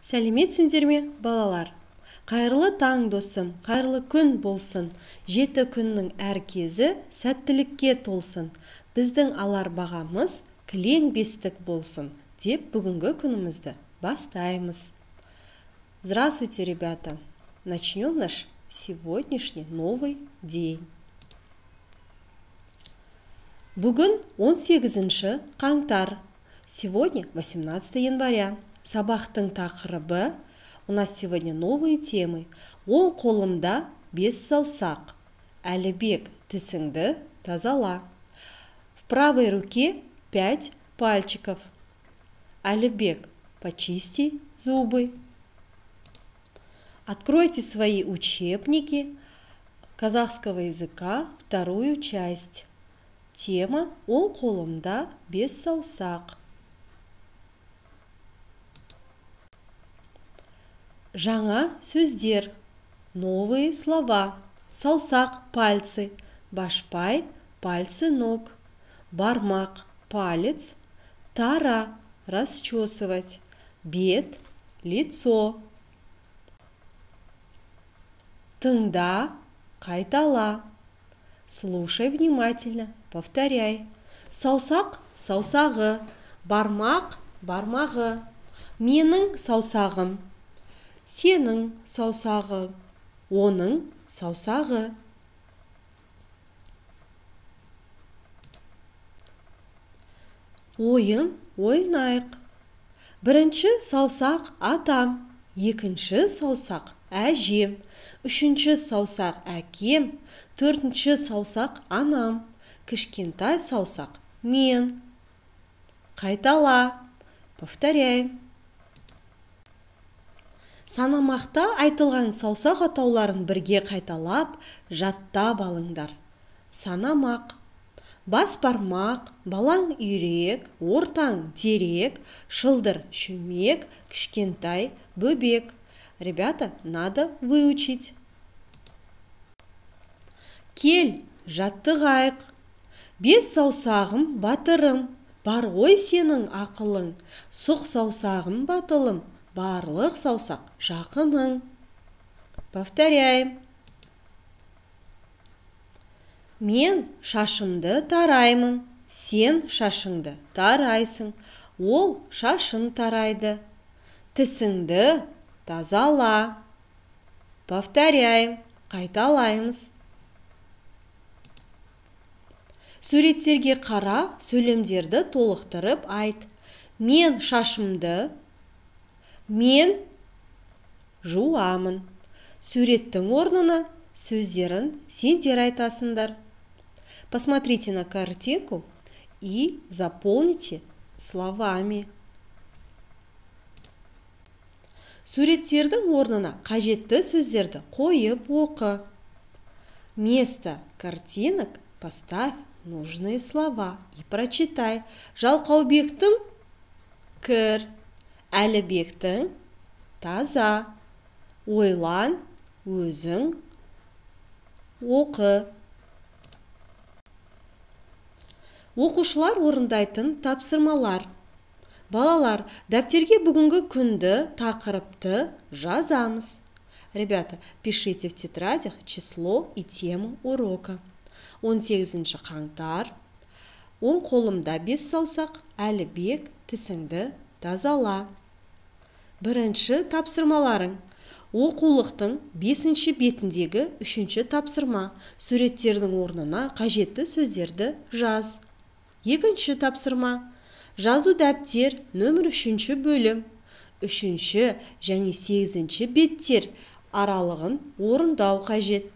Сәлеметсіңдер ме, балалар? Қайырлы таң, досым, қайырлы күн болсын. 7 күннің әр кезі сәттілікке толсын. Біздің алар бағамыз кілең бестік болсын, деп бүгінгі күнімізді бастаймыз. Здравствуйте, ребята! Начнем наш сегодняшний новый день. Бүгін 18 қаңтар. Сегодня 18 января. Сабақтың тақырыбы. У нас сегодня новые темы. Оң қолымда 5 саусақ. Әлібек, тісіңді тазала. В правой руке 5 пальчиков. Әлібек, почисти зубы. Откройте свои учебники казахского языка, вторую часть. Тема «Оң қолымда 5 саусақ». Жаңа сөздер, новые слова. Саусақ – пальцы, башпай – пальцы ног, бармақ – палец, тара – расчесывать, бет – лицо. Тыңда, қайтала. Слушай внимательно, повторяй. Саусақ – саусағы, бармақ – бармағы. Менің саусағым, сенің саусағы, оның саусағы. Ойын ойнайық. Бірінші саусақ атам, екінші саусақ әжем, үшінші саусақ әкем, төртінші саусақ анам, кішкентай саусақ мен. Қайтала. Повторяем. Санамақта айтылған саусақ атауларын бірге қайталап, жаттап алыңдар. Санамақ. Бас бармақ, балаң үйрек, ортаң терек, шылдыр шүмек, кішкентай бөбек. Ребята, надо выучить. Кел, жаттығайық. 5 саусағым батырым, бар ғой сенің ақылың. Сұқ саусағым батылым, барлық саусақ жақының. Повторяем. Мен шашымды тараймын, сен шашыңды тарайсың, ол шашын тарайды. Тісіңді тазала. Повторяем. Қайталаймыз. Суреттерге қара, сөйлемдерді толықтырып айт. Мен шашымды, мен жуамын. Суреттің орнына сөздерін сендер айтасыңдар. Посмотрите на картинку и заполните словами. Суреттердің орнына қажетті сөздерді қойып оқы. Вместо картинок поставь нужные слова и прочитай. Жалқаубектің кір, Әлібектің таза. Ойлан, өзің оқы. Оқушылар орындайтын тапсырмалар. Балалар, дәптерге бүгінгі күнді, тақырыпты жазамыз. Ребята, пишите в тетрадях число и тему урока. 18 қаңтар. Оң қолымда 5 саусақ, Әлібек, тісіңді тазала. Бірінші тапсырмаларың. Оқулықтың 5-ші бетіндегі 3-ші тапсырма. Суреттердің орнына қажетті сөздерді жаз. Екінші тапсырма. Жазу дәптер нөмір 3-ші бөлім. 3-ші және 8-ші беттер аралығын орындау қажет.